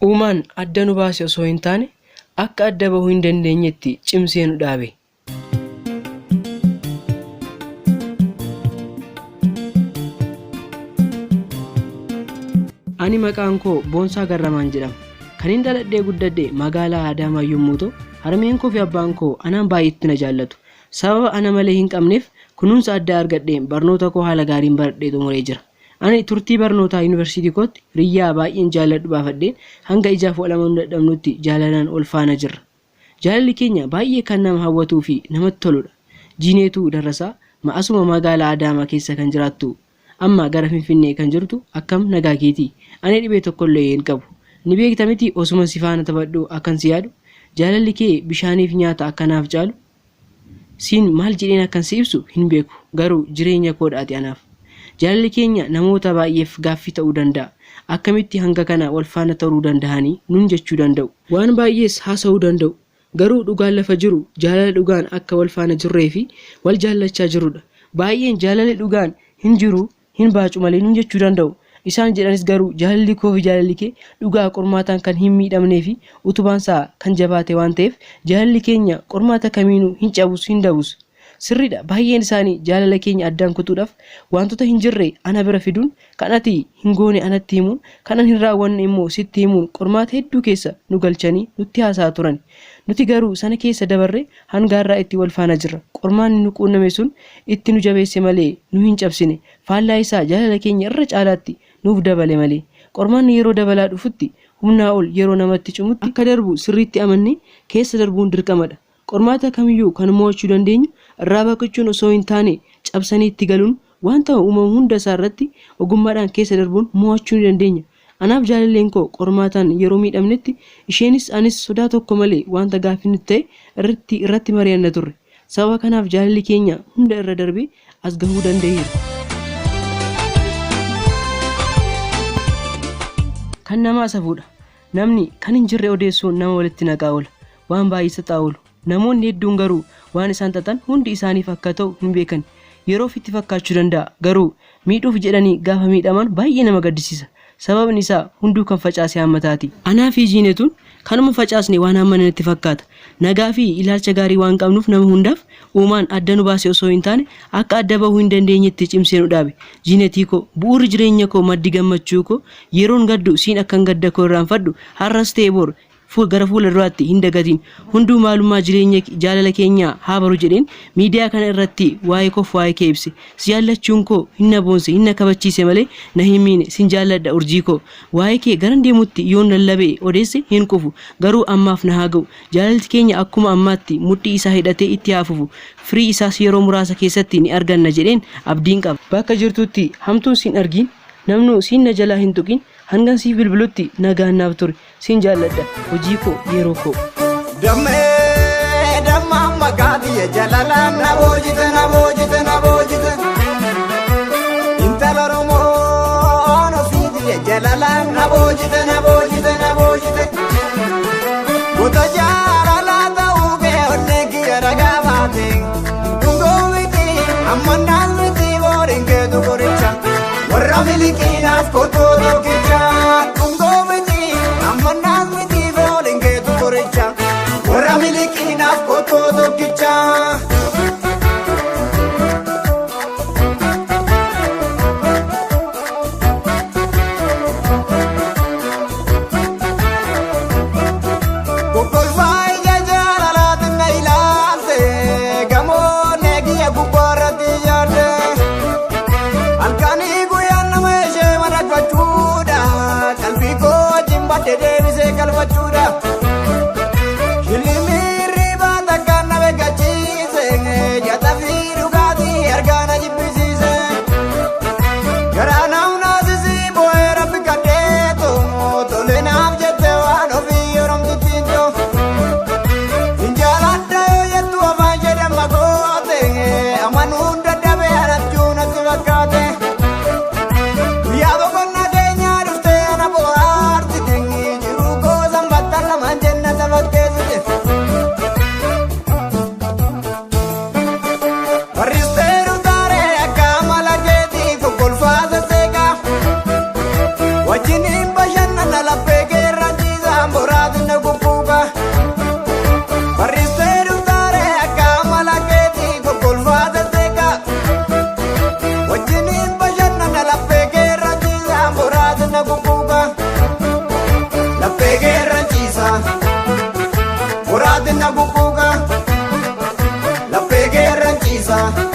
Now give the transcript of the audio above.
Uumaan adda nu baase osoo hin taane akka adda bahuu hin dandeenyetti cimsee nu dhaabe. Ani maqaan koo Boonsaa Garramaan jedhama. Kanin dhaladhee guddadhe magaalaa Adaamaa yommuu ta'u, harmeen koo fi abbaan koo anaan baay'eetti na jaallatu. Sababa ana malee hin qabneef kunuunsa addaa argadheen barnoota koo haala gaariin baradhee xumuree jira. Ani turtii barnootaa yuunivarsiitii kootti hiriyyaa baay'een jaalladhu baafadheen hanga ijaaf wal amanuu dadhabnutti jaalalaan wal faana jirra. Jaalalli keenya baay'ee kan nama hawwatuu fi namatti toludha. Jiineetuu Darrasaa ma asuma magaalaa Adaamaa keessa kan jiraattu amma gara Finfinnee kan jirtu akkam nagaa keetii? Ani dhibee tokkollee hin qabu. Ni beekta mitii osuman si faana taphadhuu akkan si yaadu? Jaalalli kee bishaaniif nyaata akka naaf caalu? Siin maal jedheen akkan si ibsu hin beeku, garuu jireenya koodha ati anaaf. Jaalalli keenya namoota baay'eef gaaffii ta'uu danda'a. Akkamitti hanga kana wal faana turuu dandahanii nun jechuu danda'u. Waan baay'ees haasa'uu danda'u. Garuu dhugaan lafa jiru jaalala dhugaan akka wal faana jirree fi wal jaallachaa jirrudha. Baay'een jaalalli dhugaan hin jiru hin baacu malee nun jechuu danda'u. Isaan jedhanis garuu jaalalli koo fi jaalalli kee dhugaa qormaataan kan hin miidhamnee fi utubaansaa kan jabaate waan ta'eef jaalalli keenya qormaata kamiinuu hin cabus hin dabus. Sirriidha baay'een isaanii jaalala keenya addaan kutuudhaaf waantota hin jirre ana bira fiduun kan ati hin goone anatti himuun kan an hin raawwanne immoo sitti himuun qormaata hedduu keessa nu galchanii nutti haasa'aa turani. Nuti garuu sana keessa dabarree hanga har'aa itti wal faana jirra. Qormaanni nu quunname sun itti nu jabeesse malee nu hin cabsine. Faallaa isaa jaalala keenya irra caalaatti nuuf dabale malee. Qormaanni yeroo dabalaa dhufutti, humnaa ol yeroo namatti cimutti akka darbu sirriitti amannee keessa darbuun dirqamadha. Qormaata kamiyyuu kan mo'achuu dandeenyu irraa baqachuun osoo hin taane cabsanii itti galuun wanta uumamu hunda isaa irratti ogummaadhaan keessa darbuun mo'achuu ni dandeenya. Anaaf jaalalleen koo qormaataan yeroo miidhamnetti isheenis anis sodaa tokko malee wanta gaaffii nutti ta'e irratti irratti mari'anna turre. Sababa kanaaf jaalalli keenya hunda irra darbee as gahuu danda'eera. Kan namaa safuudha. Namni kan hin jirre odeessuun nama walitti naqaa oola. Waan baay'ee xaxaa oolu. Namoonni hedduun garuu waan isaan xaxan hundi isaaniif akka ta'u hin beekani. Yeroof itti fakkaachuu danda'a, garuu miidhuuf jedhanii gaafa miidhaman baay'ee nama gaddisiisa. Sababni isaa hunduu kan facaase haammataati. Anaa fi Jiinetuun kanuma facaasne waan haammanne natti fakkaata. Nagaa fi ilaalcha gaarii waan qabnuuf nama hundaaf Uumaan adda nu baase osoo hin taane akka adda bahuu hin dandeenyetti cimsee nu dhaabe. Jiinetii koo, bu'uurri jireenya koo, maddi gammachuu koo, yeroon gaddu siin akkan gadda koo irraanfadhu har'as ta'e bor gara fuula duraatti hin dagatiin. Hunduu maalummaa jireenya jaalala keenyaa haa baru jedheen miidiyaa kana irratti waa'ee koof waa'ee kee ibse. Si jaallachuun koo hin na boonse, hin na kabachiise malee na hin miine. Sin jaalladha urjii koo. Waa'ee kee garan deemutti yoon lallabee odeesse hin quufu. Garuu ammaaf na haa ga'u. Jaalalti keenya akkuma ammaatti mudhii isaa hidhatee itti haa fufu. Firii isaas yeroo muraasa keessatti ni arganna jedheen abdiin qaba. Bakka jirtutti hamtuun sin argiin, namnuu siin na jalaa hin tuqin, hangan siif bilbilutti nagaan naaf turi. Sin jaalladha hojii koo yeroo koo. Dammee damma maqaa biyya jalalaan na boojite na boojite na boojite. Intala Oromoon ofii biyya jalalaan na boojite na boojite na boojite. Goota jaalalaa ta'uu kee onnee kiyya ragaa baate. Dhungoo miti amma naan miti booriin keetu qoricha. Warra miliqiidhaaf kotoo tokkicha. Dhungoo miti amma naan miti booriin keetu qoricha. Warra miliqiidhaaf kotoo tokkicha. Kokkolfaa ija jaalalaatiin na ilaalte gamoo neegiya gubbaarratti ijaarte. Halkanii guyyaan nama ishee mararfachuudha qalbii koo wajjin badde deebisee galfachuudha. Shilimiirri baata kan na beekachiise nyaata fi dhugaatii argaa na jibbisiise. Garaa naaf naasisii boo'ee rabbi kadheetu tole naaf jette waan ofii oromtittiin too. Hin jaaladha yoo jettu afaan ishee damma goote amanuun dadhabee anachuu natti fakkaate. Guyyaa boqonnaa keenyaa dhuftee ana bohaartite jiruu koo sanbattan lama quuqa. Laphee keerran ciisa.